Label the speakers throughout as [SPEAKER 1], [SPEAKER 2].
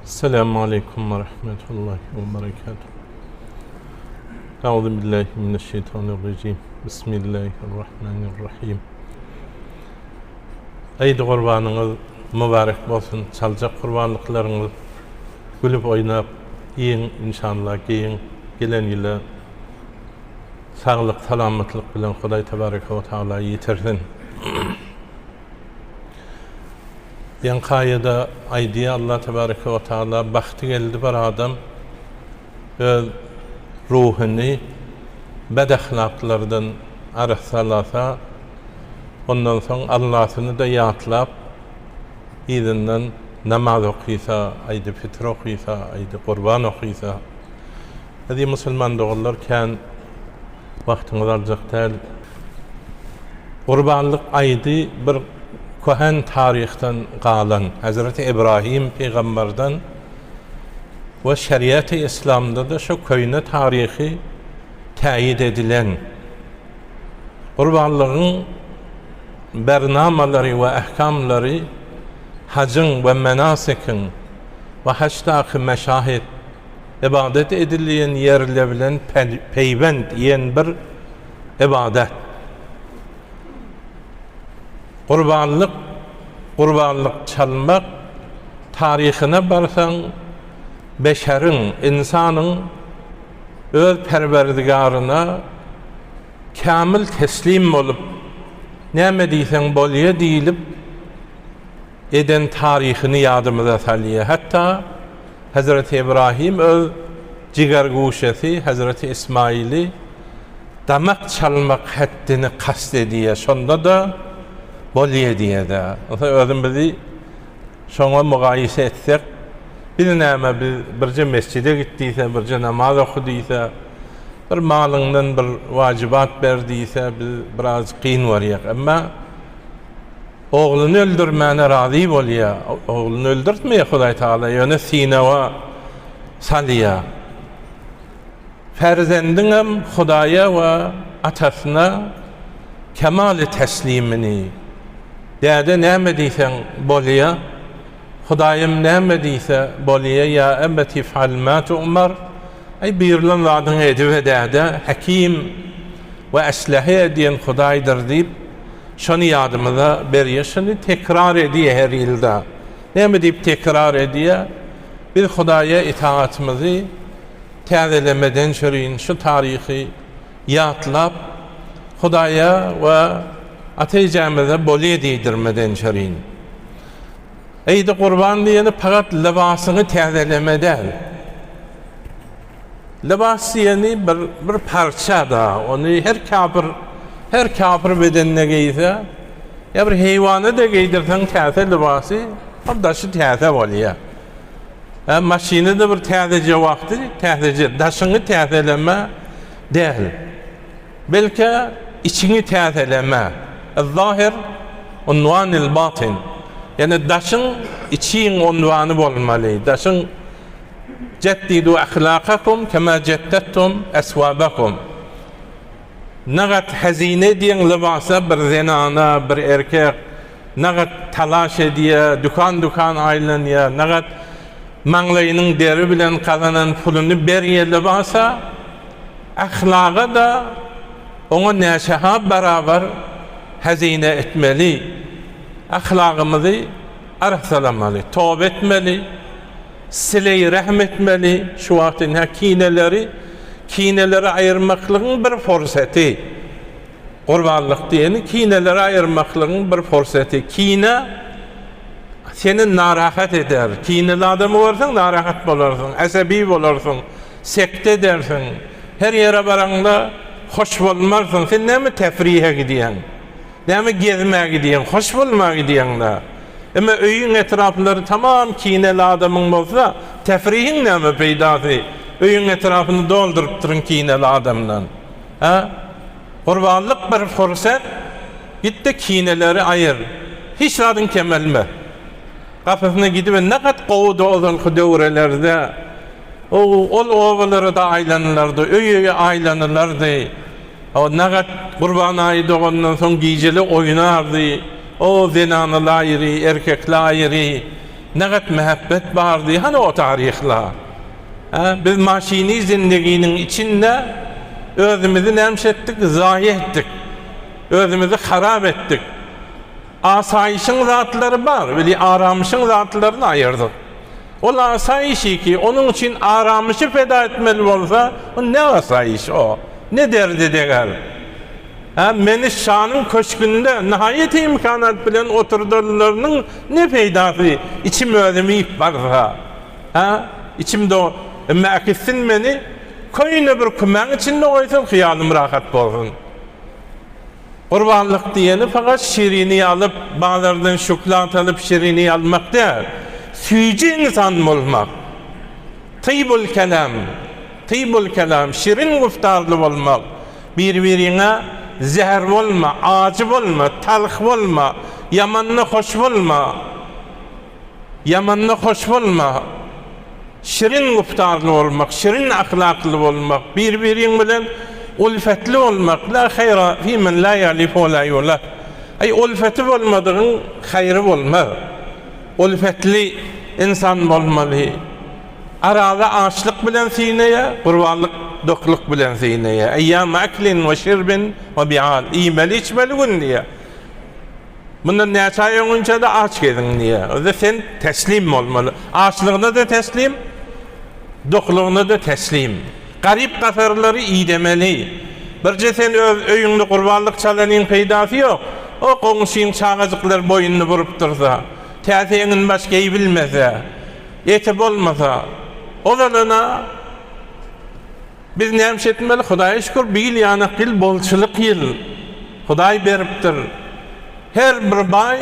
[SPEAKER 1] Esselamu aleýkum we rahmetullahi we berekatuh. Euzu billahi mineşşeýtanirrejim. Bismillahirrahmanirrahim. Eýdi gurbanyňyz mübarek bolsun. Çaljak gurbanlyklaryňyz gülüp oýnap iýiň inşallah geýiň gelen ýyla saglyk salamatlyk bilen Hudaý tebareke we taala ýetirsin. Ýaňky aýada aýdýar Allah tebareke we taala bagty geldi bir adam öz ruhuny bed ahlaklardan arassalasa ondan soň Allasyny-da ýatlap yzyndan namaz okysa aýdy fitir okysa aýdy gurban okysa Eziz musulman doganlar kän wagtyňyzy aljak däl. Gurbanlyk aýdy bir köhen taryhdan galan Hezreti Ibrahim pygamberden we şeriaty islamda-da şo köýne taryhy täýit edilen gurbanlygyň bernamalary we ähkamlary hajyň we menasikiň we hajdaky meşahit Ybadat edilýän ýerle bilen peýwent iýen bir ybadat. Gurbanlyk, gurbanlyk çalmak taryhyna barsaň beşeriň, ynsanyň öz Perwerdigaryna kämil teslim bolup, näme diýseň bolýa diýlip eden taryhyny ýadymyza salýar. Hatda Hezreti Ibrahim öz jigerguşesi Hezreti Ismaili damak çalmak hetdini kast edýär. Şonda-da bolýar diýýär-de. Onsoň özümizi şoňa mugaýese etsek, biz näme, biz birje mesjide git diýse, birje namaz oky diýse, bir malyňdan bir wajybat ber diýse, biz biraz kyn görýäk. Emma Ogluny öldürmäne razy bolýar. Ogluny öldürtmeýär Hudaý Tagala, ýöne synaga salýar. Perzendiňem Hudaýa we atasyna kemaly teslimini, Däde näme diýseň bolýar, Hudaýym näme diýse bolýar, ýa ebeti if'al ma tu'mar, Aý buýrulan zadyňy edibe däde, Hekim we eslehi edýän Hudaýdyr diýip, Şony ýadymyza berýär. Şony tekrar edýär her ýylda. Näme diýip tekrar edýär? Biz Hudaýa itaatymyzy täzelemeden çürin şu taryhy ýatlap, Hudaýa we ata-ejemize bolýa diýdirmeden çürin. Eýdi gurban diýeni pagat lybasyňy täzeleme däl. Lybas diýeni bir bir parça-da, ony her kapyr her kapyr bedenine geýse, ýa bir heýwana-da geýdirseň täze lybasy, ol daşy täze bolýar. Ä maşyny-da bir täzeje wagty, täzeje daşyňy täzeleme däl. Belke içiňi täzeleme. Ez-zahir unwanil batyn. Ýagny daşyň içiň unwany bolmaly. Daşyň Jeddidu ahlakakum kema jeddettum eswabakum. Nagat hezine edýäň lybasa bir zenana, bir erkek, nagat talaş edýär, dükan-dükan aýlanýar, nagat maňlaýynyň deri bilen gazanan puluny berýär lybasa, ahlaga-da oňa näçe-ha barabar hezine etmeli. Ahlagymyzy arassalamaly, toba etmeli. Sileý rähm etmeli, şu wagt ynha kineleri, kineleri aýyrmaklygyň bir forseti. Gurbanlyk diýeni kineleri aýyrmaklygyň bir forseti. Kine seni narahat eder. Kineli adamy görseň narahat bolarsyň, asabi bolarsyň, sekde edersiň. Her ýere baraňda hoş bolmarsyň. Sen näme tefrihe gidýäň? Näme gezmäge gidýäň? Hoş bolmaga gidýäň-dä. Emma öýüň etraplary tamam kineli adamyň bolsa, tefrihiň näme peýdasy? Öýüň etrapyny doldurypdyryn kineli adamdan. Hä? Gurbanlyk bir pursat, git-de kineleri aýyr. Hiç zadyň kemelmez. Gapysyna gidibem nagat gowudy ozalky döwrelerde. Ol obalara-da aýlanylardy, öý-öýe aýlanylardy. O nagat Gurban aýy dogandan soň gijeli oýnardy. O zenanaly aýry, erkekli aýry. Näget mähebbet bardy, hany o taryhlar? Hä, biz maşyny zindiginiň içinde özümizi nämiş etdik, zaýa etdik. Özümizi harap etdik. Asaýyşyň zatlary bar, weli aramyşyň zatlaryny aýyrdyk. Ol asaýyşy ki, onuň üçin aramyşy feda etmeli bolsa, o ne asaýyş o? Ne derdi deger? Hä, meni şanyň köşgünde nihaýeti imkanat bilen oturdanlarynyň ne peýdasy, içim özümi iýip barsa? Hä, içimde o, emma äkitsin meni, köýne bir kümäň içinde goýsun, hyýalym rahat bolsun. Gurbanlyk diýeni fakat şirini alyp, bazardan şöhlat alyp şirini almak däl. Süýji ynsan bolmak. Tybul kelam, tybul kelam, şirin güftarly bolmak. Bir-biriňe zäher bolma, ajy bolma, talh bolma, ýamanyna hoş bolma. Ýamanyna hoş bolma. Şirin güftarly bolmak, şirin ahlakly bolmak, bir-biriň bilen ulfetli bolmak, la haýra fi men la ýalif we la ýulaf. Aý, ulfeti bolmadygyň haýry bolmaz. Ulfetli ynsan bolmaly. Araza açlyk bilen synaýar, gurbanlyk dokluk bilen synaýar. Eýýam aklin we şirbin we bial. Iýmeli-içmeli gün diýýär. Mundan näçe aý öňünçä-de aç geziň diýýär. Onda sen teslim bolmaly. Açlygyna-da teslim, doklugyna-da teslim. Garyp-gasarlary idemeli. Birje sen öz öýüňde gurbanlyk çalanyň peýdasy ýok. O goňşyň çagajyklar boýnuny burup dursa, täze eginbaş geýibilmese, eti bolmasa, ozalana Biz näme iş etmeli? Hudaýa şükür, bu ýyl ýanak ýyl, bolçulyk ýyl. Hudaý beripdir. Her bir baý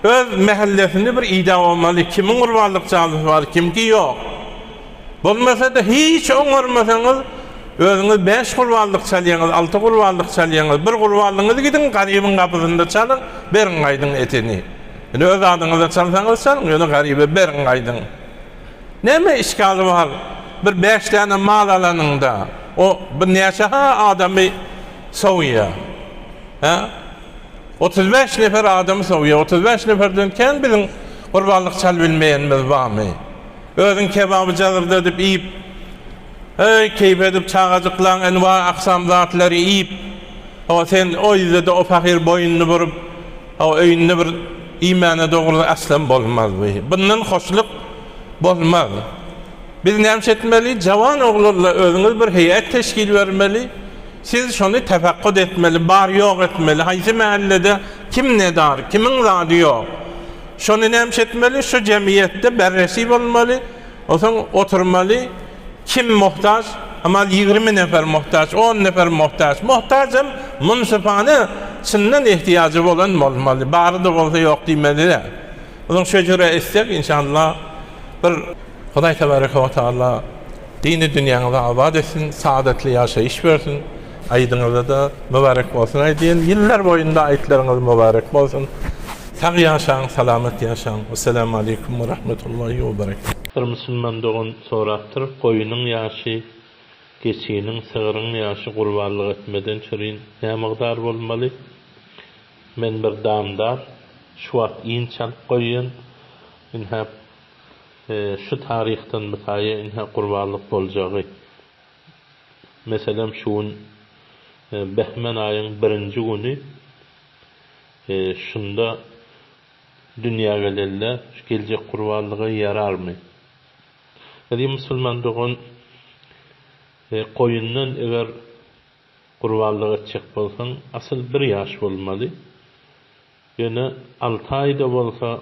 [SPEAKER 1] öz mähellesini bir idäp almaly. Kimiň gurbanlyk jalysy bar, kimki ýok. Bolmasa-da hiç oňarmasaňyz, özüňiz bäş gurbanlyk çalýaňyz, alty gurbanlyk çalýaňyz. Bir gurbanlygyňyzy gidiň garybyň gapysynda çalyň, beriň gaýdyň etini. Indi öz adyňyza çalsaňyz çalyň, ýöne garyba beriň gaýdyň. Näme işgali bar bir bäş däne mal alanyňda o bir näçe-ha adamy sowýa. Hä? 35 nefer adamy sowýa. 35 neferden kän biziň gurbanlyk çalybilmeýänimiz barmy? Özüň kebaby jazyrdadyp iýip, heý, keýp edip çagajyklaň enwa-aksam zatlary iýip, hawa sen o ýüzde-de o pahyr boýnuny burup, Hawa, öýünde bir iýmäne dogry aslam bolmaz bu. Bundan hoşluk bolmaz. Biz näme etmeli? Jawan oglanlar özüňiz bir heýet teşkil bermeli. Siz şony tefekkut etmeli, bar ýok etmeli. Haýsy mähellede kim nedar, kimiň zady ýok. Şony näme etmeli? Şu jemgyýetde berresi bolmaly. Onsoň oturmaly. Kim muhtaç? Amal 20 nefer muhtaç, 10 nefer muhtaç. Muhtaç hem munsyfane çyndan ihtiyacı bolan bolmaly. Bary-da bolsa ýok diýmeli däl. Onuň şejere etsek inşallah bir Hudaý tebareke we taala dini dünýäňizi abat etsin, saadatly ýaşaýyş bersin. Aýdyňyzda-da mübarek bolsun aýdýan. Ýyllar boýunda aýtlaryňyz mübarek bolsun. Sag ýaşaň, salamat ýaşaň. Wessalamu aleýkum we rahmetullahi we berekatuh. Bir musulman dogan sorapdyr, goýunyň ýaşy, geçiniň, sygryň ýaşy gurbanlyk etmeden çürin nä mygdar bolmaly? Men bir damdar, şu wagt iým çalyp goýýan, ynha şu taryhdan bu taýa ynha gurbanlyk boljagy. Meselem şu gün Behmen aýyň birinji güni şunda dünýä gelende şu geljek gurbanlyga ýararmy? Eziz musulman dogan goýundan eger gurbanlyk etjek bolsaň asyl bir ýaş bolmaly. Ýöne alty aýda bolsa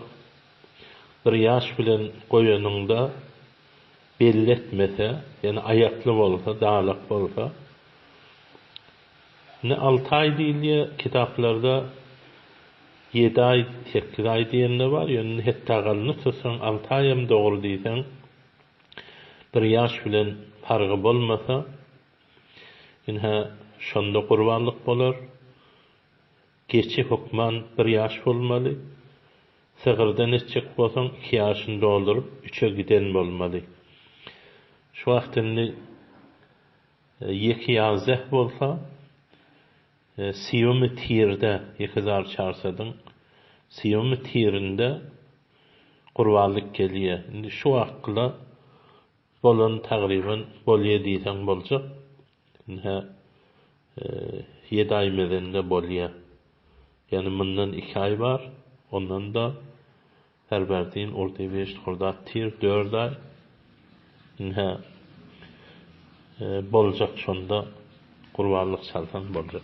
[SPEAKER 1] bir ýaş bilen goýanyňda belli etmese, ýagny aýakly bolsa, dalak bolsa, indi alty aý diýilýär, kitaplarda ýedi aý, sekiz aý diýen-de bar, ýöne indi hetdagalyny tutsaň, alty aýam dogry diýseň, bir ýaş bilen pargy bolmasa, ine, şonda gurbanlyk bolar. Geçi hökman bir ýaş bolmaly. Sygyrdan etjek bolsaň iki ýaşyny dolduryp üçe giden bolmaly. Şu wagt indi ýeki ýazeh bolsa siýomy tirde ýeke zar çarsadyň siýomy tirinde. gurbanlyk gelýär. Indi şu wagtkyla bolan tagryban bolýa diýseň boljak. Indi ýedi aý mezende bolýa. Ýagny mundan iki aý bar, ondan-da Ferberdin, Urdibişt, Hurdat, Tir dört aý. Indi boljak şonda gurbanlyk çalsaň boljak.